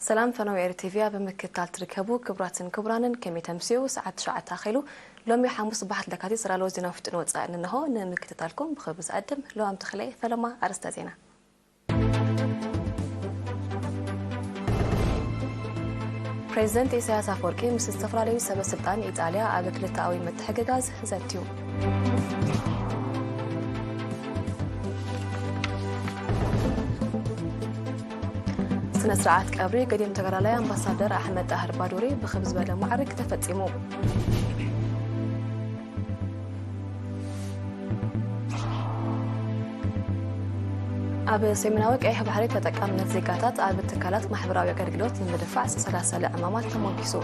ሰላም ፈነው ኤሪ ቲቪ ኣብ ምክትታል ትርከቡ ክቡራትን ክቡራንን፣ ከመይ ተምስዩ? ሰዓት ትሽዓተ ኣኺሉ። ሎሚ ሓሙስ ባሕቲ ለካቲት ዝራለዎ ዜና ውሽጥን ወጻእን እንሆ። ንምክትታልኩም ብኽብሪ ዝዕድም ለዋም ተኽለ። ፈለማ ኣርእስተ ዜና። ፕሬዚደንት ኢሳያስ ኣፈወርቂ ምስ ዝተፈላለዩ ሰበ ስልጣን ኢጣልያ ኣብ ክልተኣዊ ምትሕግጋዝ ዘትዩ። ስነ ስርዓት ቀብሪ ገዲም ተጋዳላይ ኣምባሳደር ኣሕመድ ጣህር ባዱሪ ብኽብ ዝበለ ማዕርግ ተፈጺሙ። ኣብ ሰሜናዊ ቀይሕ ባሕሪ ተጠቃምነት ዜጋታት ኣብ ትካላት ማሕበራዊ ኣገልግሎት ንምድፋዕ ዝተሰላሰለ ዕማማት ተሞጊሱ።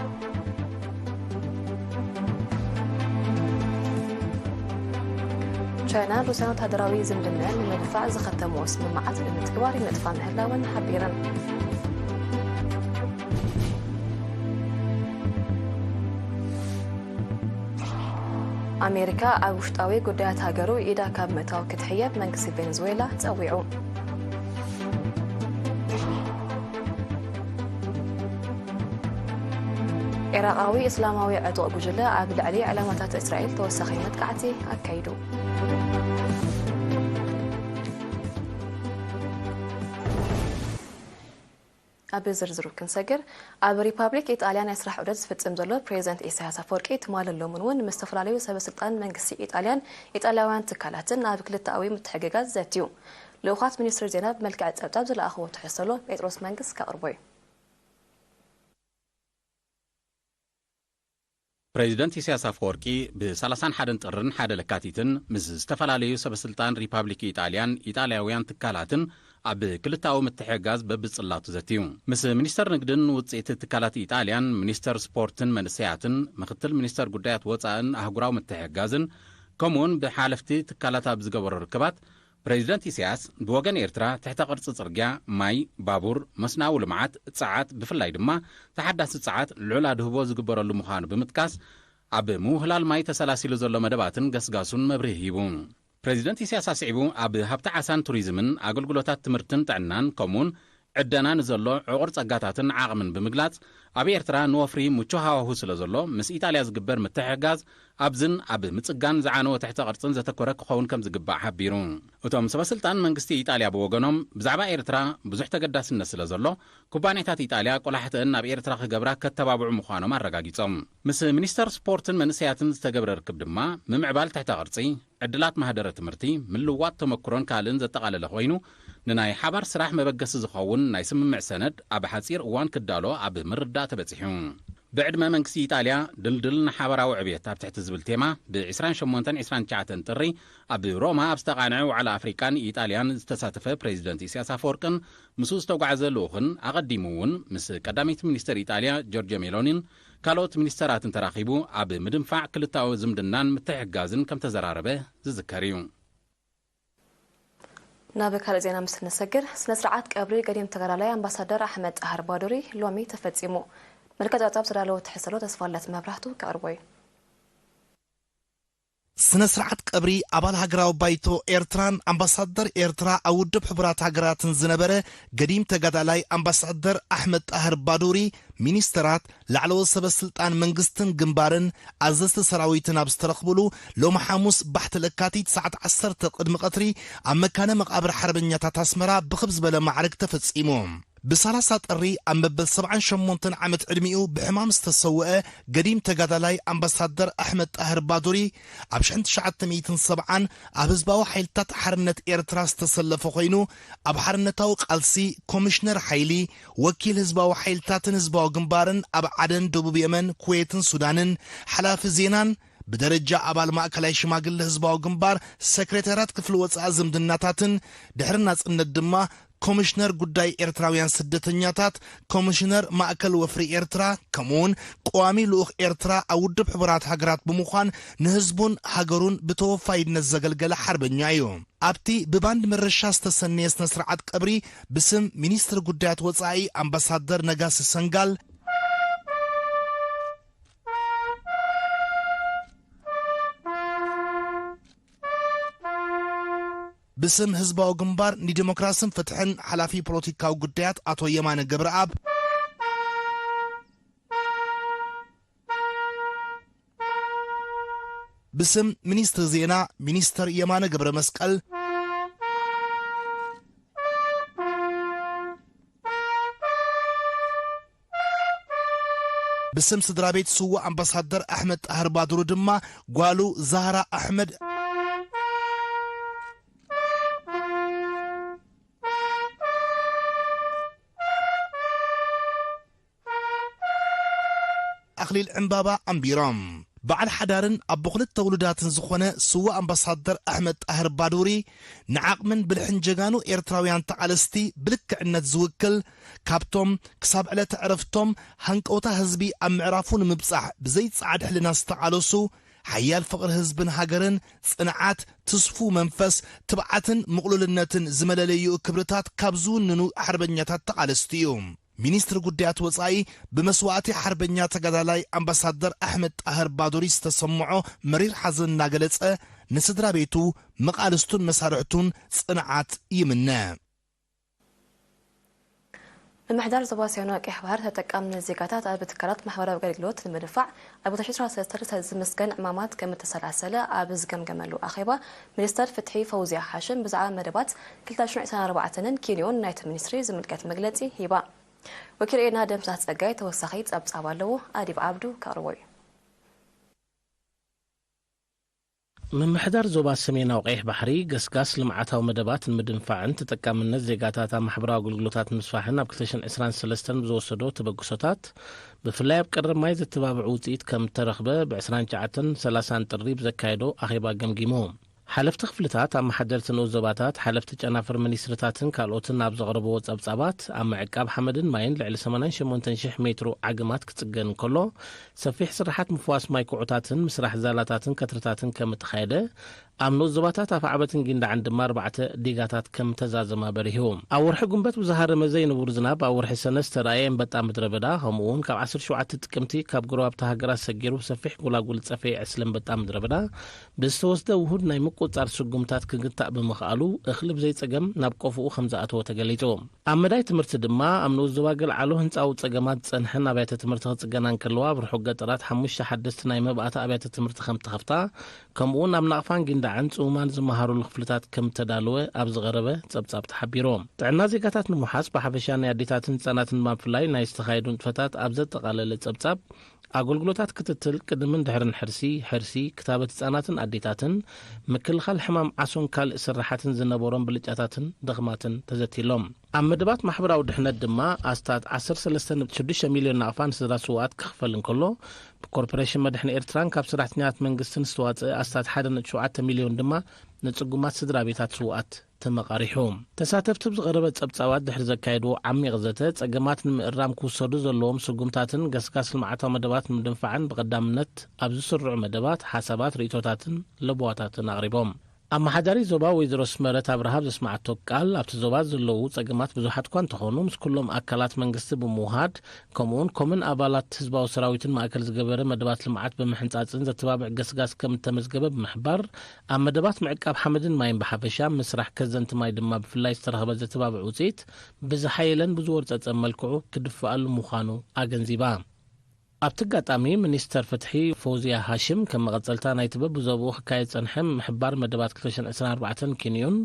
ቻይናን ሩስያን ወታደራዊ ዝምድናን ንምድፋዕ ዝኸተምዎ ስምምዓት ንምትግባር ይነጥፋ ምህላወን ሓቢረን። ኣሜሪካ ኣብ ውሽጣዊ ጉዳያት ሃገሩ ኢዳ ካብ ምእታው ክትሕየብ መንግስቲ ቬኔዙዌላ ጸዊዑ። ኢራቓዊ እስላማዊ ዕጡቕ ጉጅለ ኣብ ልዕሊ ዕላማታት እስራኤል ተወሳኺ መጥቃዕቲ ኣካይዱ። ኣብ ዝርዝሩ ክንሰግር፣ ኣብ ሪፓብሊክ ኢጣልያ ናይ ስራሕ ዑደት ዝፍጽም ዘሎ ፕሬዚደንት ኢሳያስ ኣፈወርቂ፣ ትማሊ ሎምን እውን ምስ ዝተፈላለዩ ሰበ ስልጣን መንግስቲ ኢጣልያን ኢጣልያውያን ትካላትን ኣብ ክልተኣዊ ምትሕግጋዝ ዘትዩ። ልኡኻት ሚኒስትሪ ዜና ብመልክዕ ጸብጻብ ዝለኣኽዎ ትሕዝቶ ኣሎ፣ ጴጥሮስ መንግስ ከቕርቦ እዩ። ፕሬዚደንት ኢሳያስ ኣፈወርቂ ብ ሰላሳን ሓደን ጥርን ሓደ ለካቲትን ምስ ዝተፈላለዩ ሰበስልጣን ሪፓብሊክ ኢጣልያን ኢጣልያውያን ትካላትን ኣብ ክልተኣዊ ምትሕግጋዝ በብጽላቱ ዘትዩ። ምስ ሚኒስተር ንግድን ውጽኢት ትካላት ኢጣልያን፣ ሚኒስተር ስፖርትን መንእሰያትን፣ ምክትል ሚኒስተር ጉዳያት ወጻእን ኣህጉራዊ ምትሕግጋዝን፣ ከምኡውን ብሓለፍቲ ትካላት ኣብ ዝገበሮ ርክባት፣ ፕሬዚደንት ኢሳያስ ብወገን ኤርትራ ትሕተ ቅርጺ ጽርግያ፣ ማይ፣ ባቡር፣ መስኖኣዊ ልምዓት፣ ጸዓት፣ ብፍላይ ድማ ተሓዳሲ ጸዓት ልዑል ኣድህቦ ዝግበረሉ ምዃኑ ብምጥቃስ፣ ኣብ ምውህላል ማይ ተሰላሲሉ ዘሎ መደባትን ገስጋሱን መብርሂ ሂቡ። ፕሬዚደንት ኢሳያስ ኣስዒቡ፣ ኣብ ሃብቲ ዓሳን ቱሪዝምን፣ ኣገልግሎታት ትምህርትን ጥዕናን፣ ከምኡውን ዕደና ንዘሎ ዕቑር ጸጋታትን ዓቕምን ብምግላጽ፣ ኣብ ኤርትራ ንወፍሪ ምቹእ ሃዋሁ ስለ ዘሎ፣ ምስ ኢጣልያ ዝግበር ምትሕግጋዝ ኣብዝን ኣብ ምጽጋን ዝዓነወ ትሕተ ቅርጽን ዘተኮረ ክኸውን ከም ዝግባእ ሓቢሩ። እቶም ሰበስልጣን መንግስቲ ኢጣልያ ብወገኖም፣ ብዛዕባ ኤርትራ ብዙሕ ተገዳስነት ስለ ዘሎ፣ ኩባንያታት ኢጣልያ ቆላሕተአን ናብ ኤርትራ ክገብራ ከተባብዑ ምዃኖም ኣረጋጊጾም። ምስ ሚኒስተር ስፖርትን መንእሰያትን ዝተገብረ ርክብ ድማ፣ ምምዕባል ትሕተ ቅርጺ፣ ዕድላት ማህደረ ትምህርቲ፣ ምልውዋጥ ተመክሮን ካልእን ዘጠቓለለ ኮይኑ፣ ንናይ ሓባር ስራሕ መበገሲ ዝኸውን ናይ ስምምዕ ሰነድ ኣብ ሓጺር እዋን ክዳሎ ኣብ ምርዳእ ተበጺሑ። ብዕድመ መንግስቲ ኢጣልያ ድልድል ንሓባራዊ ዕብየት ኣብ ትሕቲ ዝብል ቴማ፣ ብ ዕስራን ሸሞንተን ዕስራን ትሽዓተን ጥሪ ኣብ ሮማ ኣብ ዝተቓንዐ ዋዕላ ኣፍሪቃን ኢጣልያን ዝተሳተፈ ፕሬዚደንት ኢሳያስ ኣፈወርቅን ምስኡ ዝተጓዕዘ ልኡኽን፣ ኣቐዲሙ እውን ምስ ቀዳመይቲ ሚኒስተር ኢጣልያ ጆርጅዮ ሜሎኒን ካልኦት ሚኒስተራትን ተራኺቡ ኣብ ምድንፋዕ ክልተኣዊ ዝምድናን ምትሕግጋዝን ከም ተዘራረበ ዝዝከር እዩ። ናብ ካልእ ዜና ምስ እንሰግር፣ ስነ ስርዓት ቀብሪ ገዲም ተጋዳላይ ኣምባሳደር ኣሕመድ ጣህር ባዱሪ ሎሚ ተፈጺሙ። መልክዕ ጸብጻብ ዝተዳለወ ትሕዝቶ ኣሎ፣ ተስፋለት መብራህቱ ከቕርቦ እዩ። ስነ ስርዓት ቀብሪ ኣባል ሃገራዊ ባይቶ ኤርትራን ኣምባሳደር ኤርትራ ኣብ ውድብ ሕቡራት ሃገራትን ዝነበረ ገዲም ተጋዳላይ ኣምባሳደር ኣሕመድ ጣህር ባዱሪ፣ ሚኒስተራት፣ ላዕለዎት ሰበ ስልጣን መንግስትን ግንባርን፣ ኣዘዝቲ ሰራዊትን ኣብ ዝተረኽብሉ፣ ሎሚ ሓሙስ ባሕቲ ለካቲት ሰዓት ዓሰርተ ቅድሚ ቀትሪ ኣብ መካነ መቓብር ሓርበኛታት ኣስመራ ብኽብ ዝበለ ማዕርግ ተፈጺሙ። ብሰላሳ ጥሪ ኣብ መበል ሰብዓን ሸሞንተን ዓመት ዕድሚኡ ብሕማም ዝተሰወአ ገዲም ተጋዳላይ ኣምባሳደር ኣሕመድ ጣህር ባዱሪ፣ ኣብ ሽሕን ትሽዓተ ሚእትን ሰብዓን ኣብ ህዝባዊ ሓይልታት ሓርነት ኤርትራ ዝተሰለፈ ኮይኑ፣ ኣብ ሓርነታዊ ቃልሲ ኮሚሽነር ሓይሊ፣ ወኪል ህዝባዊ ሓይልታትን ህዝባዊ ግንባርን ኣብ ዓደን፣ ደቡብ የመን፣ ኩዌትን ሱዳንን፣ ሓላፊ ዜናን፣ ብደረጃ ኣባል ማእከላይ ሽማግለ ህዝባዊ ግንባር፣ ሰክሬታርያት ክፍሊ ወጻኢ ዝምድናታትን፣ ድሕሪ ናጽነት ድማ ኮሚሽነር ጉዳይ ኤርትራውያን ስደተኛታት፣ ኮሚሽነር ማእከል ወፍሪ ኤርትራ፣ ከምኡውን ቀዋሚ ልኡኽ ኤርትራ ኣብ ውድብ ሕቡራት ሃገራት ብምዃን ንህዝቡን ሃገሩን ብተወፋይነት ዘገልገለ ሓርበኛ እዩ። ኣብቲ ብባንድ ምርሻ ዝተሰነየ ስነ ስርዓት ቀብሪ ብስም ሚኒስትሪ ጉዳያት ወጻኢ ኣምባሳደር ነጋሲ ሰንጋል፣ ብስም ህዝባዊ ግንባር ንዲሞክራስን ፍትሕን ሓላፊ ፖለቲካዊ ጉዳያት ኣቶ የማነ ገብረኣብ፣ ብስም ሚኒስትሪ ዜና ሚኒስተር የማነ ገብረ መስቀል፣ ብስም ስድራ ቤት ስዉእ ኣምባሳደር ኣሕመድ ጣህር ባድሩ ድማ ጓሉ ዛህራ ኣሕመድ፣ ኣኽሊል ዕምባባ ኣንቢሮም። በዓል ሓዳርን ኣቦ ክልተ ውሉዳትን ዝኾነ ስዉእ ኣምባሳደር ኣሕመድ ጣህር ባዱሪ፣ ንዓቕምን ብልሕን ጀጋኑ ኤርትራውያን ተቓለስቲ ብልክዕነት ዝውክል፣ ካብቶም ክሳብ ዕለተ ዕረፍቶም ሃንቀውታ ህዝቢ ኣብ ምዕራፉ ንምብጻሕ ብዘይጸዓድ ሕልና ዝተቓለሱ፣ ሓያል ፍቕሪ ህዝብን ሃገርን፣ ጽንዓት፣ ትስፉው መንፈስ፣ ትብዓትን ምቕሉልነትን ዝመለለይኡ ክብርታት ካብ ዝውንኑ ሓርበኛታት ተቓለስቲ እዩ። ሚኒስትሪ ጉዳያት ወጻኢ ብመስዋእቲ ሓርበኛ ተጋዳላይ ኣምባሳደር ኣሕመድ ጣህር ባዱሪ ዝተሰምዖ መሪር ሓዘን እናገለጸ፣ ንስድራ ቤቱ፣ መቓልስቱን መሳርሕቱን ጽንዓት ይምነ። ምምሕዳር ዞባ ሰሜናዊ ቀይሕ ባሕሪ ተጠቃምነት ዜጋታት ኣብ ትካላት ማሕበራዊ ኣገልግሎት ንምድንፋዕ ኣብ ክልተ ሽሕን ዕስራን ሰለስተን ዝምስገን ዕማማት ከም እተሰላሰለ ኣብ ዝገምገመሉ ኣኼባ፣ ሚኒስተር ፍትሒ ፈውዝያ ሓሽም ብዛዕባ መደባት ክልተ ሽሕን ዕስራን ኣርባዕተን ን ኪንዮን ናይቲ ሚኒስትሪ ዝምልከት መግለጺ ሂባ። ወኪል ኤና ደምሳስ ጸጋይ ተወሳኺ ጸብጻብ ኣለዎ፣ ኣዲብ ዓብዱ ከቕርቦ እዩ። ምምሕዳር ዞባ ሰሜናዊ ቀይሕ ባሕሪ ገስጋስ ልምዓታዊ መደባት ንምድንፋዕን ተጠቃምነት ዜጋታት ኣብ ማሕበራዊ ኣገልግሎታት ንምስፋሕን ኣብ ክልተ ሽሕን ዕስራን ሰለስተን ብዝወሰዶ ተበግሶታት፣ ብፍላይ ኣብ ቀረብ ማይ ዘተባብዕ ውጽኢት ከም እተረኽበ ብ ዕስራን ትሽዓተን ሰላሳን ጥሪ ብዘካየዶ ኣኼባ ገምጊሙ። ሓለፍቲ ክፍልታት፣ ኣመሓደርቲ ንኡስ ዞባታት፣ ሓለፍቲ ጨናፍር ሚኒስትርታትን ካልኦትን ኣብ ዘቕረብዎ ጸብጻባት፣ ኣብ ምዕቃብ ሓመድን ማይን ልዕሊ ሰማንያን ሸሞንተን ሽሕ ሜትሮ ዓግማት ክጽገን እንከሎ፣ ሰፊሕ ስራሓት ምፍዋስ ማይ ኩዑታትን ምስራሕ ዛላታትን ከትርታትን ከም እተኻየደ፣ ኣብ ንኡስ ዞባታት ኣፍዓበትን ጊንዳዕን ድማ ኣርባዕተ ዲጋታት ከም እተዛዘማ በሪሁ። ኣብ ወርሒ ጉንበት ብዝሃረመ ዘይንቡር ዝናብ፣ ኣብ ወርሒ ሰነ ዝተራእየ ኣንበጣ ምድረ በዳ፣ ከምኡ እውን ካብ ዓሰርተ ሸውዓተ ጥቅምቲ ካብ ጎረባብቲ ሃገራት ሰጊሩ ብሰፊሕ ጎላጉል ዝጸፈየ ዕስለ ኣንበጣ ምድረ በዳ ብዝተወስደ ውሁድ ናይ ምቁጽጻር ስጉምታት ክግታእ ብምኽኣሉ፣ እኽሊ ብዘይጸገም ናብ ቆፎኡ ከም ዝኣተወ ተገሊጹ። ኣብ መዳይ ትምህርቲ ድማ፣ ኣብ ንኡስ ዞባ ገልዓሎ ህንጻዊ ጸገማት ዝጸንሐን ኣብያተ ትምህርቲ ክጽገና እንከለዋ፣ ኣብ ርሑቕ ገጠራት ሓሙሽተ ሓደስቲ ናይ መባእታ ኣብያተ ትምህርቲ ከም ተኸፍታ፣ ከምኡውን ኣብ ናቕፋን ጊንዳዕን ጽሙማን ዝመሃሩሉ ክፍልታት ከም እተዳለወ ኣብ ዝቐረበ ጸብጻብ ተሓቢሩ። ጥዕና ዜጋታት ንምውሓስ ብሓፈሻ ናይ ኣዴታትን ህጻናትን ድማ ብፍላይ ናይ ዝተኻየዱ ንጥፈታት ኣብ ዘጠቓለለ ጸብጻብ፣ ኣገልግሎታት ክትትል ቅድምን ድሕርን ሕርሲ፣ ሕርሲ፣ ክታበት ህጻናትን ኣዴታትን፣ ምክልኻል ሕማም ዓሶን ካልእ ስራሓትን ዝነበሮም ብልጫታትን ድኽማትን ተዘትይሎም። ኣብ መደባት ማሕበራዊ ድሕነት ድማ ኣስታት ዓሰርተ ሰለስተ ነጥቢ ሽዱሽተ ሚልዮን ናቕፋ ንስድራ ስውኣት ክኽፈል እንከሎ፣ ብኮርፖሬሽን መድሕን ኤርትራን ካብ ሰራሕተኛታት መንግስትን ዝተዋጽአ ኣስታት ሓደ ነጥቢ ሸውዓተ ሚልዮን ድማ ንጽጉማት ስድራ ቤታት ስውኣት ተመቓሪሑ። ተሳተፍቲ ብዝቐረበ ጸብጻባት ድሕሪ ዘካየድዎ ዓሚቕ ዘተ፣ ጸገማት ንምእራም ክውሰዱ ዘለዎም ስጉምታትን ገስጋስ ልምዓታዊ መደባት ንምድንፋዕን ብቐዳምነት ኣብ ዝስርዑ መደባት ሓሳባት፣ ርእይቶታትን ለበዋታትን ኣቕሪቦም። ኣመሓዳሪ ዞባ ወይዘሮ ስመረት ኣብርሃ ኣብ ዘስመዓቶ ቃል፣ ኣብቲ ዞባ ዘለዉ ጸገማት ብዙሓት እኳ እንተኾኑ፣ ምስ ኩሎም ኣካላት መንግስቲ ብምውሃድ፣ ከምኡውን ኮምን ኣባላት ህዝባዊ ሰራዊትን ማእከል ዝገበረ መደባት ልምዓት ብምሕንጻጽን ዘተባብዕ ገስጋስ ከም እተመዝገበ ብምሕባር፣ ኣብ መደባት ምዕቃብ ሓመድን ማይን ብሓፈሻ፣ ምስራሕ ከዘንቲ ማይ ድማ ብፍላይ ዝተረኽበ ዘተባብዕ ውጽኢት ብዝሓየለን ብዝወርጸጸን መልክዑ ክድፍኣሉ ምዃኑ ኣገንዚባ። ኣብቲ ኣጋጣሚ፣ ሚኒስተር ፍትሒ ፎዝያ ሃሽም፣ ከም መቐጸልታ ናይቲ በብዞባኡ ክካየድ ዝጸንሐ ምሕባር መደባት ክልተ ሽሕን ዕስራን ኣርባዕተን ኪንዮን፣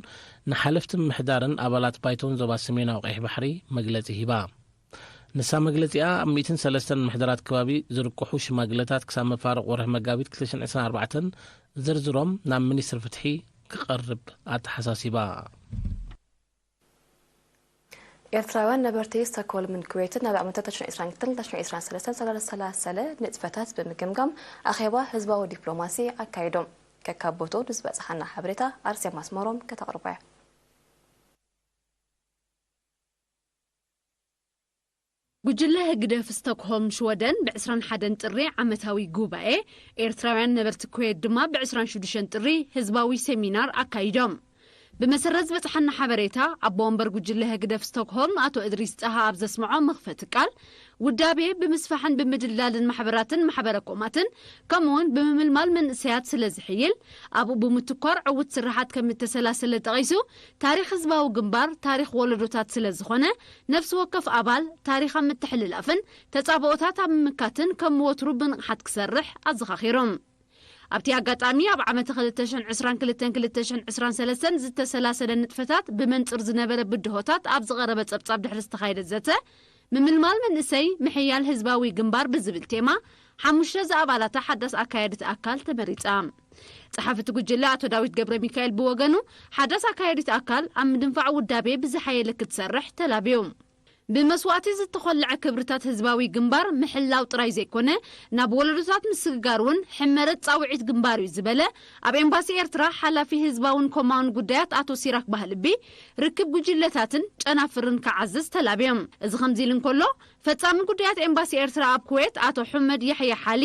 ንሓለፍቲ ምምሕዳርን ኣባላት ባይቶን ዞባ ሰሜናዊ ቀይሕ ባሕሪ መግለጺ ሂባ። ንሳ መግለጺኣ፣ ኣብ ሚእትን ሰለስተን ምሕደራት ከባቢ ዝርቅሑ ሽማግለታት ክሳብ መፋርቕ ወርሒ መጋቢት ክልተ ሽሕን ዕስራን ኣርባዕተን ዝርዝሮም ናብ ሚኒስትሪ ፍትሒ ክቐርብ ኣተሓሳሲባ። ኤርትራውያን ነበርቲ ስቶክሆልምን ኩዌትን፣ ናብ ዓመታት ክልተ ሽሕን ዕስራን ክልተን ክልተ ሽሕን ዕስራን ሰለስተን ዝተሰላሰለ ንጥፈታት ብምግምጋም ኣኼባ ህዝባዊ ዲፕሎማሲ ኣካይዶም። ከካብ ቦትኡ ንዝበጽሓና ሓበሬታ ኣርሴማ ኣስመሮም ከተቕርቦ እያ። ጉጅለ ህግደፍ ስቶክሆልም ሽወደን ብ ዕስራን ሓደን ጥሪ ዓመታዊ ጉባኤ፣ ኤርትራውያን ነበርቲ ኩዌት ድማ ብ ዕስራን ሽዱሽተን ጥሪ ህዝባዊ ሴሚናር ኣካይዶም። ብመሰረት ዝበጽሓና ሓበሬታ፣ ኣቦ ወንበር ጉጅለ ህግደፍ ስቶክሆልም ኣቶ እድሪስ ጣሃ ኣብ ዘስምዖ መኽፈቲ ቃል፣ ውዳቤ ብምስፋሕን ብምድልዳልን ማሕበራትን ማሕበረ ኮማትን፣ ከምኡውን ብምምልማል መንእሰያት ስለ ዝሕይል፣ ኣብኡ ብምትኳር ዕዉት ስራሓት ከም እተሰላሰለ ጠቒሱ፣ ታሪኽ ህዝባዊ ግንባር ታሪኽ ወለዶታት ስለ ዝኾነ፣ ነፍሲ ወከፍ ኣባል ታሪኽ ኣብ ምትሕልላፍን ተጻብኦታት ኣብ ምምካትን ከም ወትሩ ብንቕሓት ክሰርሕ ኣዘኻኺሮም። ኣብቲ ኣጋጣሚ ኣብ ዓመተ ክልተ ሽሕን ዕስራን ክልተን ክልተ ሽሕን ዕስራን ሰለስተን ዝተሰላሰለ ንጥፈታት ብመንጽር ዝነበረ ብድሆታት ኣብ ዝቐረበ ጸብጻብ ድሕሪ ዝተኻየደ ዘተ፣ ምምልማል መንእሰይ ምሕያል ህዝባዊ ግንባር ብዝብል ቴማ ሓሙሽተ ዝኣባላታ ሓዳስ ኣካያዲት ኣካል ተመሪጻ። ጸሓፊ እቲ ጉጅለ ኣቶ ዳዊት ገብረ ሚካኤል ብወገኑ፣ ሓዳስ ኣካያዲት ኣካል ኣብ ምድንፋዕ ውዳቤ ብዝሓየለ ክትሰርሕ ተላብዩ። ብመስዋእቲ ዝተኾልዐ ክብርታት ህዝባዊ ግንባር ምሕላው ጥራይ ዘይኮነ፣ ናብ ወለዶታት ምስግጋር እውን ሕመረት ጻውዒት ግንባር እዩ ዝበለ ኣብ ኤምባሲ ኤርትራ ሓላፊ ህዝባውን ኮማውን ጉዳያት ኣቶ ሲራክ ባህልቢ፣ ርክብ ጉጅለታትን ጨናፍርን ክዓዝዝ ተላብዮም። እዚ ከምዚ ኢሉ እንከሎ፣ ፈጻሚ ጉዳያት ኤምባሲ ኤርትራ ኣብ ኩዌት ኣቶ ሑመድ ያሕያ ሓሊ፣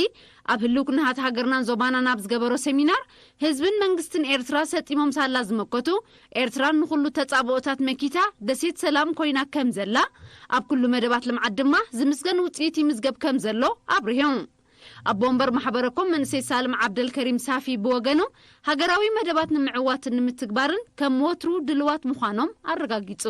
ኣብ ህልው ኩነታት ሃገርናን ዞባናን ኣብ ዝገበሮ ሴሚናር፣ ህዝብን መንግስትን ኤርትራ ሰጢሞም ሳላ ዝመከቱ፣ ኤርትራ ንኹሉ ተጻብኦታት መኪታ ደሴት ሰላም ኮይና ከም ዘላ፣ ኣብ ኩሉ መደባት ልምዓት ድማ ዝምስገን ውጽኢት ይምዝገብ ከም ዘሎ ኣብሪሁ። ኣቦ ወንበር ማሕበረ ኮም መንእሰይ ሳልም ዓብደልከሪም ሳፊ ብወገኑ፣ ሃገራዊ መደባት ንምዕዋትን ንምትግባርን ከም ወትሩ ድልዋት ምዃኖም ኣረጋጊጹ።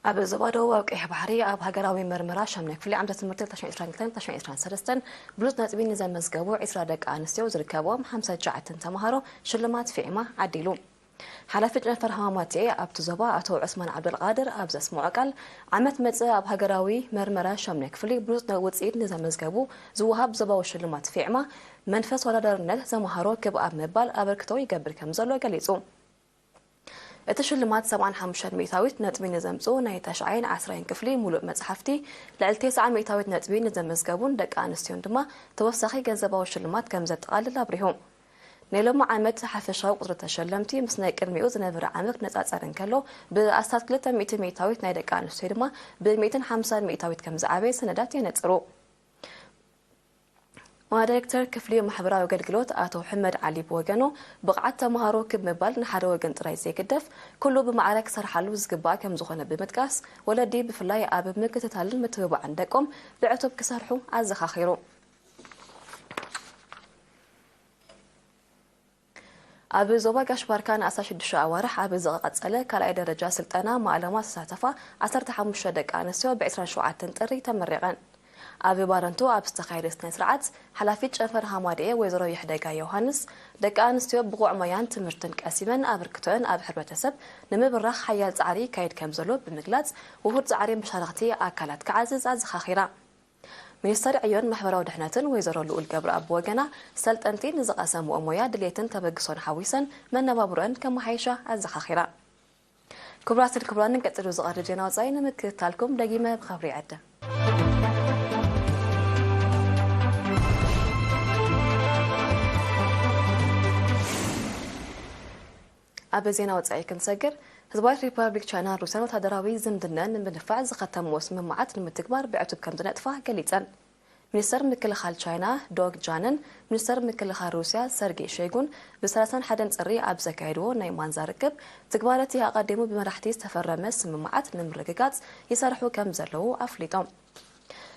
ኣብ ዞባ ደቡብ ኣብ ቀይሕ ባሕሪ ኣብ ሃገራዊ መርመራ ሻምናይ ክፍሊ ዓመተ ትምህርቲ ክልተ ሽሕን ዕስራን ክልተን ክልተ ሽሕን ዕስራን ሰለስተን ብሉጽ ነጥቢ ንዘመዝገቡ ዕስራ ደቂ ኣንስትዮ ዝርከብዎም ሓምሳ ትሽዓተ ተምሃሮ ሽልማት ፊዕማ ዓዲሉ። ሓላፊ ጨንፈር ሃማማቴ ኣብቲ ዞባ ኣቶ ዑስማን ዓብደልቃድር ኣብ ዘስምዖ ቃል፣ ዓመት መጽእ ኣብ ሃገራዊ መርመራ ሻምናይ ክፍሊ ብሉጽ ውጽኢት ንዘመዝገቡ ዝወሃብ ዞባዊ ሽልማት ፊዕማ መንፈስ ተወዳዳርነት ዘምሃሮ ክብ ኣብ ምባል ኣበርክቶ ይገብር ከም ዘሎ ገሊጹ። እቲ ሽልማት ሰብዓን ሓሙሽተን ሚእታዊት ነጥቢ ንዘምጽኡ ናይ ተሽዓይን ዓስራይን ክፍሊ ሙሉእ መጽሓፍቲ፣ ልዕሊ ተስዓ ሚእታዊት ነጥቢ ንዘመዝገቡን ደቂ ኣንስትዮን ድማ ተወሳኺ ገንዘባዊ ሽልማት ከም ዘጠቓልል ኣብሪሁ። ናይ ሎሚ ዓመት ሓፈሻዊ ቁጽሪ ተሸለምቲ ምስ ናይ ቅድሚኡ ዝነበረ ዓመት ክነጻጸር እንከሎ፣ ብኣስታት ክልተ ሚእቲ ሚእታዊት ናይ ደቂ ኣንስትዮ ድማ ብሚእትን ሓምሳን ሚእታዊት ከም ዝዓበየ ሰነዳት የነጽሩ። ዋና ዳይሬክተር ክፍሊ ማሕበራዊ ኣገልግሎት ኣቶ ሕመድ ዓሊ ብወገኑ፣ ብቕዓት ተምሃሮ ክብ ምባል ንሓደ ወገን ጥራይ ዘይግደፍ፣ ኩሉ ብማዕረ ክሰርሓሉ ዝግባእ ከም ዝኾነ ብምጥቃስ፣ ወለዲ ብፍላይ ኣብ ምክትታልን ምትብባዕን ደቆም ብዕቱብ ክሰርሑ ኣዘኻኺሩ። ኣብ ዞባ ጋሽ ባርካ ንኣስታት ሽዱሽተ ኣዋርሕ ኣብ ዝቐጸለ ካልኣይ ደረጃ ስልጠና ማእለማ ዝተሳተፋ ዓሰርተ ሓሙሽተ ደቂ ኣንስትዮ ብ ዕስራን ሸውዓተን ጥሪ ተመሪቐን። ኣብ ባረንቱ ኣብ ዝተኻየደ ስነ ስርዓት፣ ሓላፊት ጨንፈር ሃማደኤ ወይዘሮ ይሕደጋ ዮሃንስ፣ ደቂ ኣንስትዮ ብቑዕ ሞያን ትምህርትን ቀሲመን ኣበርክቶአን ኣብ ሕብረተሰብ ንምብራኽ ሓያል ጻዕሪ ይካየድ ከም ዘሎ ብምግላጽ፣ ውሁድ ጻዕሪ መሻርኽቲ ኣካላት ክዓዝዝ ኣዘኻኺራ። ሚኒስተር ዕዮን ማሕበራዊ ድሕነትን ወይዘሮ ልኡል ገብረኣብ ብወገና፣ ሰልጠንቲ ንዝቐሰምኦ ሞያ ድሌትን ተበግሶን ሓዊሰን መነባብሮአን ከመሓይሻ ኣዘኻኺራ። ክቡራትን ክቡራንን፣ ቀጺሉ ዝቐርብ ዜና ወጻኢ ንምክትታልኩም ደጊመ ብኽብሪ ይዕድም። ኣብ ዜና ወጻኢ ክንሰግር፣ ህዝባዊት ሪፓብሊክ ቻይና ሩስያን ወታደራዊ ዝምድና ንምድንፋዕ ዝኸተምዎ ስምምዓት ንምትግባር ብዕቱብ ከም ዝነጥፋ ገሊጸን። ሚኒስተር ምክልኻል ቻይና ዶግ ጃንን ሚኒስተር ምክልኻል ሩስያ ሰርጌ ሸይጉን ብ ሰላሳን ሓደን ጥሪ ኣብ ዘካየድዎ ናይ ማንዛ ርክብ፣ ትግባረቲ ኣቐዲሙ ብመራሕቲ ዝተፈረመ ስምምዓት ንምርግጋጽ ይሰርሑ ከም ዘለዉ ኣፍሊጦም።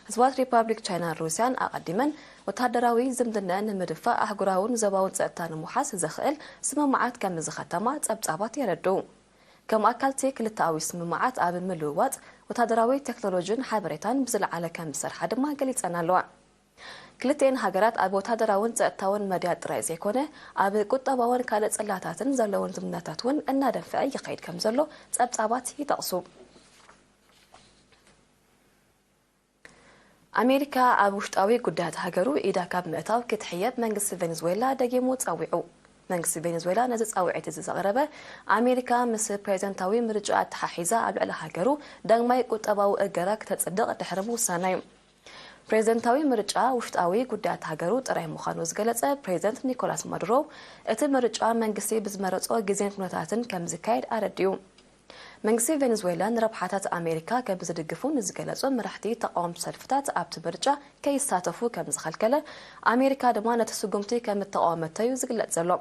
ህዝባት ሪፓብሊክ ቻይናን ሩስያን ኣቐዲመን ወታደራዊ ዝምድና ንምድንፋዕ ኣህጉራውን ዞባውን ጸጥታ ንምውሓስ ዘኽእል ስምምዓት ከም ዝኸተማ ጸብጻባት የረድኡ። ከም ኣካልቲ ክልተኣዊ ስምምዓት ኣብ ምልውዋጥ ወታደራዊ ቴክኖሎጂን ሓበሬታን ብዝለዓለ ከም ዝሰርሓ ድማ ገሊጸን ኣለዋ። ክልቲኤን ሃገራት ኣብ ወታደራውን ጸጥታውን መድያት ጥራይ ዘይኮነ፣ ኣብ ቁጠባውን ካልእ ጽላታትን ዘለወን ዝምድናታት እውን እናደንፍዐ ይኸይድ ከም ዘሎ ጸብጻባት ይጠቕሱ። ኣሜሪካ ኣብ ውሽጣዊ ጉዳያት ሃገሩ ኢዳ ካብ ምእታው ክትሕየብ መንግስቲ ቬኔዙዌላ ደጊሙ ጸዊዑ። መንግስቲ ቬኔዙዌላ ነዚ ጻውዒት እዚ ዘቕረበ፣ ኣሜሪካ ምስ ፕሬዚደንታዊ ምርጫ ኣተሓሒዛ ኣብ ልዕሊ ሃገሩ ዳግማይ ቁጠባዊ እገዳ ክተጽድቕ ድሕሪ ምውሳና እዩ። ፕሬዚደንታዊ ምርጫ ውሽጣዊ ጉዳያት ሃገሩ ጥራይ ምዃኑ ዝገለጸ ፕሬዚደንት ኒኮላስ ማዱሮ፣ እቲ ምርጫ መንግስቲ ብዝመረጾ ግዜን ኩነታትን ከም ዝካየድ ኣረዲኡ። መንግስቲ ቬኔዙዌላ ንረብሓታት ኣሜሪካ ከም ዝድግፉ ንዝገለጹ መራሕቲ ተቓወምቲ ሰልፍታት ኣብቲ ምርጫ ከይሳተፉ ከም ዝኸልከለ፣ ኣሜሪካ ድማ ነቲ ስጉምቲ ከም እተቓወመቶ እዩ ዝግለጽ ዘሎ።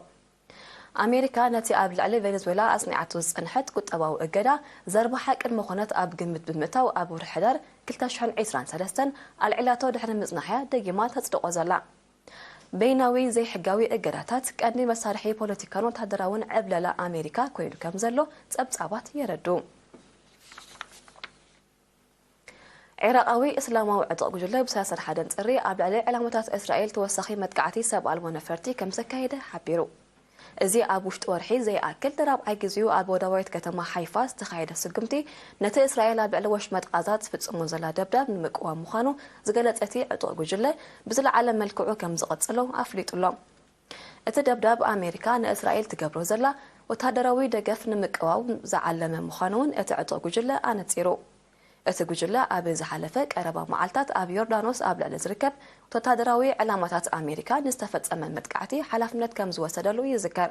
ኣሜሪካ ነቲ ኣብ ልዕሊ ቬኔዙዌላ ኣጽኒዓቶ ዝጸንሐት ቁጠባዊ እገዳ ዘርባሓ ቅድመ ኩነት ኣብ ግምት ብምእታው፣ ኣብ ወርሒ ሕዳር ክልተ ሽሕን ዕስራን ሰለስተን ኣልዒላቶ ድሕሪ ምጽናሕያ ደጊማ ተጽድቖ ዘላ። በይናዊ ዘይሕጋዊ እገዳታት ቀንዲ መሳርሒ ፖለቲካን ወታደራውን ዕብለላ ኣሜሪካ ኮይኑ ከም ዘሎ ጸብጻባት የረድኡ። ዒራቓዊ እስላማዊ ዕጡቕ ጉጅለ ብ ሰላሳ ሓደን ጥሪ ኣብ ልዕሊ ዕላማታት እስራኤል ተወሳኺ መጥቃዕቲ ሰብ ኣልቦ ነፈርቲ ከም ዘካየደ ሓቢሩ። እዚ ኣብ ውሽጢ ወርሒ ዘይኣክል ንራብዓይ ግዜኡ ኣብ ወደባዊት ከተማ ሓይፋ ዝተኻየደ ስጉምቲ፣ ነቲ እስራኤል ኣብ ልዕሊ ወሽመጥ ቓዛ ትፍጽሞ ዘላ ደብዳብ ንምቅዋም ምዃኑ ዝገለጸ እቲ ዕጡቕ ጉጅለ፣ ብዝለዓለ መልክዑ ከም ዝቐጽሎ ኣፍሊጡሎ። እቲ ደብዳብ ኣሜሪካ ንእስራኤል ትገብሮ ዘላ ወታደራዊ ደገፍ ንምቅዋም ዝዓለመ ምዃኑ እውን እቲ ዕጡቕ ጉጅለ ኣነጺሩ። እቲ ጉጅለ ኣብ ዝሓለፈ ቀረባ መዓልታት ኣብ ዮርዳኖስ ኣብ ልዕሊ ዝርከብ ወታደራዊ ዕላማታት ኣሜሪካ ንዝተፈጸመ መጥቃዕቲ ሓላፍነት ከም ዝወሰደሉ ይዝከር።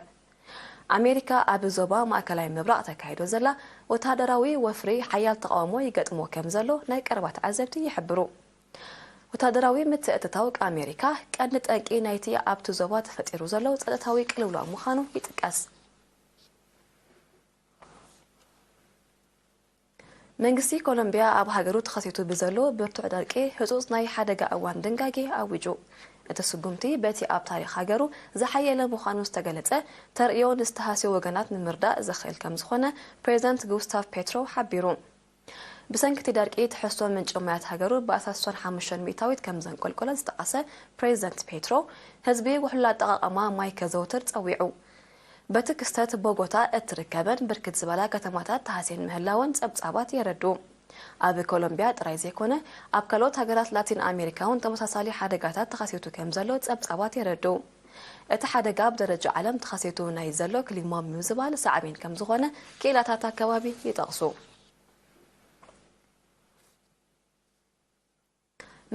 ኣሜሪካ ኣብ ዞባ ማእከላይ ምብራቕ ተካይዶ ዘላ ወታደራዊ ወፍሪ ሓያል ተቓውሞ ይገጥሞ ከም ዘሎ ናይ ቀረባ ተዓዘብቲ ይሕብሩ። ወታደራዊ ምትእትታው ኣሜሪካ ቀንዲ ጠንቂ ናይቲ ኣብቲ ዞባ ተፈጢሩ ዘሎ ጸጥታዊ ቅልውላው ምዃኑ ይጥቀስ። መንግስቲ ኮሎምቢያ ኣብ ሃገሩ ተኸሲቱ ብዘሎ ብርቱዕ ደርቂ ህጹጽ ናይ ሓደጋ እዋን ድንጋጌ ኣዊጁ። እቲ ስጉምቲ በቲ ኣብ ታሪኽ ሃገሩ ዝሓየለ ምዃኑ ዝተገለጸ ተርእዮ ንዝተሃስዩ ወገናት ንምርዳእ ዘኽእል ከም ዝኾነ ፕሬዚደንት ጉስታቭ ፔትሮ ሓቢሩ። ብሰንኪ እቲ ደርቂ ትሕዝቶ ምንጪ ማያት ሃገሩ ብኣስታት ሓሙሽተ ሚእታዊት ከም ዘንቆልቆለ ዝጠቐሰ ፕሬዚደንት ፔትሮ፣ ህዝቢ ውሕሉል ኣጠቓቕማ ማይ ከዘውትር ጸዊዑ። በቲ ክስተት ቦጎታ እትርከበን ብርክት ዝበላ ከተማታት ተሃስየን ምህላወን ጸብጻባት የረድኡ። ኣብ ኮሎምቢያ ጥራይ ዘይኮነ፣ ኣብ ካልኦት ሃገራት ላቲን ኣሜሪካ እውን ተመሳሳሊ ሓደጋታት ተኸሲቱ ከም ዘሎ ጸብጻባት የረድኡ። እቲ ሓደጋ ኣብ ደረጃ ዓለም ተኸሲቱ ናይ ዘሎ ክሊማ ምምዝባል ሳዕቤን ከም ዝኾነ ክኢላታት ኣከባቢ ይጠቕሱ።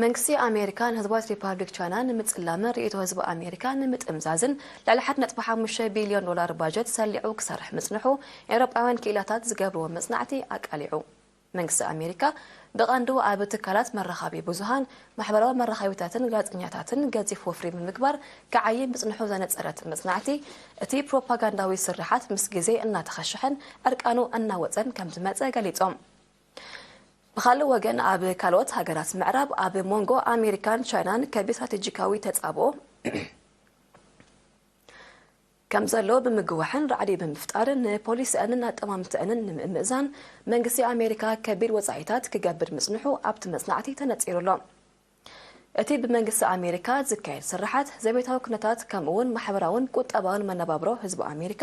መንግስቲ ኣሜሪካ ንህዝባዊት ሪፓብሊክ ቻይና ንምጽላምን ርእይቶ ህዝቢ ኣሜሪካ ንምጥምዛዝን ልዕሊ ሓደ ነጥቢ ሓሙሽተ ቢልዮን ዶላር ባጀት ሰሊዑ ክሰርሕ ምጽንሑ ኤውሮጳውያን ክኢላታት ዝገብርዎ መጽናዕቲ ኣቃሊዑ። መንግስቲ ኣሜሪካ ብቐንዱ ኣብ ትካላት መራኸቢ ብዙሃን፣ ማሕበራዊ መራኸቢታትን ጋዜጠኛታትን ገዚፍ ወፍሪ ብምግባር ክዓይን ምጽንሑ ዘነጸረ እቲ መጽናዕቲ፣ እቲ ፕሮፓጋንዳዊ ስርሓት ምስ ግዜ እናተኸሸሐን ዕርቃኑ እናወጸን ከም ዝመጸ ገሊጾም። ብኻልእ ወገን፣ ኣብ ካልኦት ሃገራት ምዕራብ ኣብ መንጎ ኣሜሪካን ቻይናን ከቢድ ስትራቴጂካዊ ተጻብኦ ከም ዘሎ ብምግዋሕን ራዕዲ ብምፍጣርን ንፖሊሲአንን ኣጠማምትአንን ንምእምእዛን መንግስቲ ኣሜሪካ ከቢድ ወጻኢታት ክገብር ምጽንሑ ኣብቲ መጽናዕቲ ተነጺሩ ኣሎ። እቲ ብመንግስቲ ኣሜሪካ ዝካየድ ስርሓት ዘቤታዊ ኩነታት ከምኡውን ማሕበራውን ቁጠባውን መነባብሮ ህዝቢ ኣሜሪካ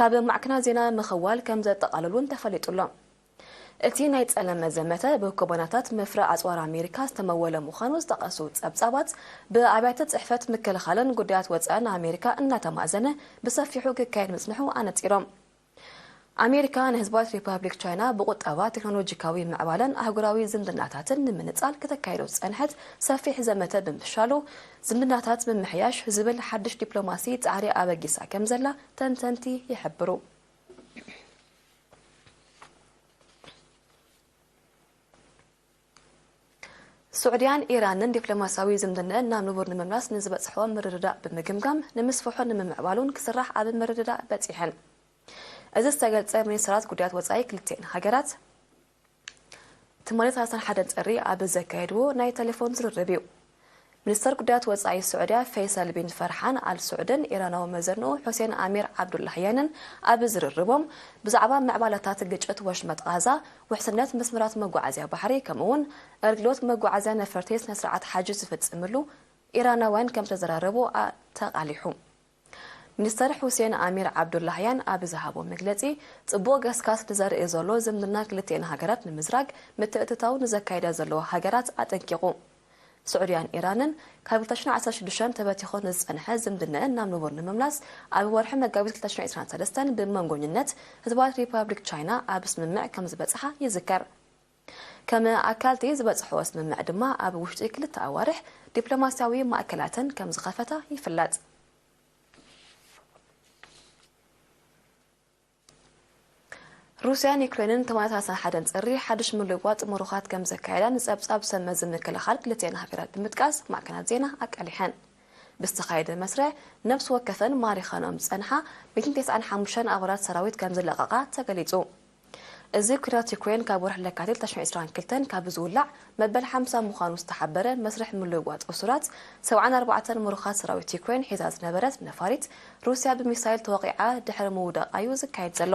ካብ ማዕከናት ዜና ምኽዋል ከም ዘጠቓልሉን ተፈሊጡ ኣሎ። እቲ ናይ ጸለመ ዘመተ ብኮቦናታት መፍረ ኣጽዋር ኣሜሪካ ዝተመወለ ምዃኑ ዝጠቐሱ ጸብጻባት፣ ብኣብያተ ጽሕፈት ምክልኻልን ጉዳያት ወጻእን ኣሜሪካ እናተማእዘነ ብሰፊሑ ክካየድ ምጽንሑ ኣነጺሮም። ኣሜሪካ ንህዝባዊት ሪፓብሊክ ቻይና ብቁጠባ፣ ቴክኖሎጂካዊ ምዕባለን ኣህጉራዊ ዝምድናታትን ንምንጻል ከተካይዶ ዝጸንሐት ሰፊሕ ዘመተ ብምፍሻሉ፣ ዝምድናታት ምምሕያሽ ዝብል ሓድሽ ዲፕሎማሲ ጻዕሪ ኣበጊሳ ከም ዘላ ተንተንቲ ይሕብሩ። ስዑድያን ኢራንን ዲፕሎማሲያዊ ዝምድነአን ናብ ንቡር ንምምላስ ንዝበጽሕዎ ምርድዳእ ብምግምጋም፣ ንምስፍሑን ንምምዕባሉን ክስራሕ ኣብ ምርድዳእ በጺሐን። እዚ ዝተገልጸ፣ ሚኒስትራት ጉዳያት ወጻኢ ክልቲኤን ሃገራት ትማሊ ሰላሳን ሓደን ጥሪ ኣብ ዘካየድዎ ናይ ቴሌፎን ዝርርብ እዩ። ሚኒስተር ጉዳያት ወጻኢ ስዑድያ ፈይሰል ቢን ፈርሓን ኣል ስዑድን ኢራናዊ መዘንኡ ሑሴን ኣሚር ዓብዱላህያንን ኣብ ዝርርቦም፣ ብዛዕባ ምዕባለታት ግጭት ወሽመጥ ቓዛ፣ ውሕስነት መስመራት መጓዓዝያ ባሕሪ፣ ከምኡ'ውን ኣገልግሎት መጓዓዝያ ነፈርቲ ስነ ስርዓት ሓጂ ዝፍጽምሉ ኢራናውያን ከም ዝተዘራረቡ ኣ-፣ ተቓሊሑ። ሚኒስተር ሑሴን ኣሚር ዓብዱላህያን ኣብ ዝሃቦ መግለጺ፣ ጽቡቕ ገስጋስ ንዘርኢ ዘሎ ዝምድና ክልቲኤን ሃገራት ንምዝራግ ምትእትታው ንዘካየዳ ዘለዋ ሃገራት ኣጠንቂቑ። ስዑድያን ኢራንን ካብ ክልተ ሽሕን ዓሰርተ ሽዱሽተን ተበቲኹ ንዝጸንሐ ዝምድነአን ናብ ንቡር ንምምላስ፣ ኣብ ወርሒ መጋቢት ክልተ ሽሕን ዕስራን ሰለስተን ብመንጎኝነት ህዝባዊት ሪፓብሊክ ቻይና ኣብ ስምምዕ ከም ዝበጽሓ ይዝከር። ከም ኣካልቲ ዝበጽሕዎ ስምምዕ ድማ፣ ኣብ ውሽጢ ክልተ ኣዋርሕ ዲፕሎማስያዊ ማእከላተን ከም ዝኸፈታ ይፍለጥ። ሩስያን ዩክሬንን ትማሊ ሰላሳን ሓደን ጥሪ ሓድሽ ምልውዋጥ ምሩኻት ከም ዘካየዳ ንጸብጻብ ሰብ መዚ ምክልኻል ክልቲኤን ሃገራት ብምጥቃስ ማዕከናት ዜና ኣቃሊሐን። ብዝተኻየደ መስርሕ፣ ነፍሲ ወከፈን ማሪኸንኦም ዝጸንሓ ሚእትን ተስዓን ሓሙሽተን ኣባላት ሰራዊት ከም ዝለቐቓ ተገሊጹ። እዚ ኲናት ዩክሬን ካብ ወርሒ ለካቲት ክልተ ሽሕን ዕስራን ክልተን ካብ ዝውላዕ መበል ሓምሳ ምዃኑ ዝተሓበረ መስርሕ ምልውዋጥ እሱራት፣ ሰብዓን ኣርባዕተን ምሩኻት ሰራዊት ዩክሬን ሒዛ ዝነበረት ነፋሪት ሩስያ ብሚሳይል ተወቒዓ ድሕሪ ምውዳቓ እዩ ዝካየድ ዘሎ።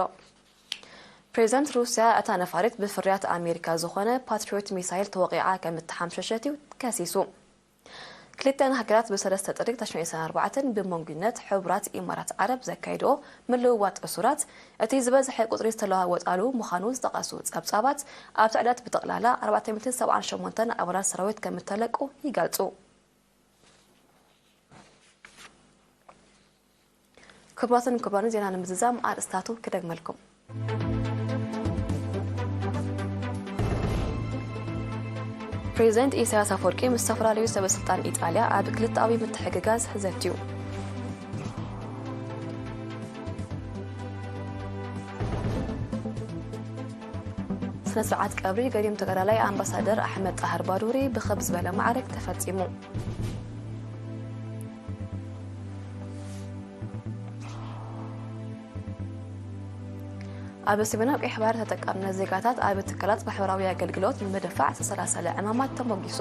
ፕሬዚደንት ሩስያ፣ እታ ነፋሪት ብፍርያት ኣሜሪካ ዝኾነ ፓትሪዮት ሚሳይል ተወቒዓ ከም እተሓምሸሸት እዩ ከሲሱ። ክልቲኣን ሃገራት ብሰለስተ ጥሪ ክልተ ሺሕ ዕስራን ኣርባዕተን ብመንጉነት ሕቡራት ኢማራት ዓረብ ዘካየድኦ ምልውዋጥ እሱራት፣ እቲ ዝበዝሐ ቁጽሪ ዝተለዋወጣሉ ምዃኑ ዝጠቐሱ ጸብጻባት፣ ኣብቲ ዕለት ብጠቕላላ ኣርባዕተ ሚእትን ሰብዓን ሸሞንተን ኣባላት ሰራዊት ከም እተለቁ ይገልጹ። ክቡራትን ክቡራን፣ ዜና ንምዝዛም ኣርእስታቱ ክደግመልኩም። ፕሬዚደንት ኢሳያስ ኣፈወርቂ ምስ ዝተፈላለዩ ሰበ ስልጣን ኢጣልያ ኣብ ክልተኣዊ ምትሕግጋዝ ዘትዩ። ስነ ስርዓት ቀብሪ ገዲም ተጋዳላይ ኣምባሳደር ኣሕመድ ጣህር ባዱሪ ብኽብ ዝበለ ማዕረግ ተፈጺሙ። ኣብ ሰሜናዊ ቀይሕ ባሕሪ ተጠቃምነት ዜጋታት ኣብ ትካላት ማሕበራዊ ኣገልግሎት ንምድፋዕ ዝተሰላሰለ ዕማማት ተሞጊሱ።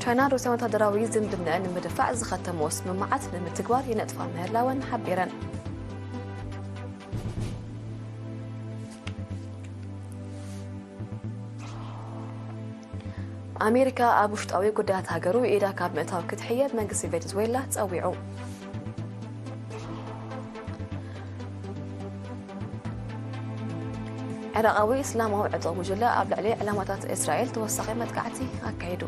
ቻይና ሩስያ ወታደራዊ ዝምድናኣን ንምድፋዕ ዝኸተመኦ ስምምዓት ንምትግባር ይነጥፋ ምህላወን ሓቢረን። ኣሜሪካ ኣብ ውሽጣዊ ጉዳያት ሃገሩ ኢዳ ካብ ምእታው ክትሕየብ መንግስቲ ቬኔዙዌላ ጸዊዑ። ዕራቓዊ እስላማዊ ዕጡቕ ጉጅለ ኣብ ልዕሊ ዕላማታት እስራኤል ተወሳኺ መጥቃዕቲ ኣካይዱ።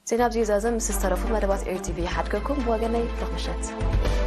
ዜና ኣብዚ ይዛዘም። ምስ ዝተረፉ መደባት ኤሪ ቲቪ ይሓድገኩም። ብወገነይ ብሩኽ ምሸት።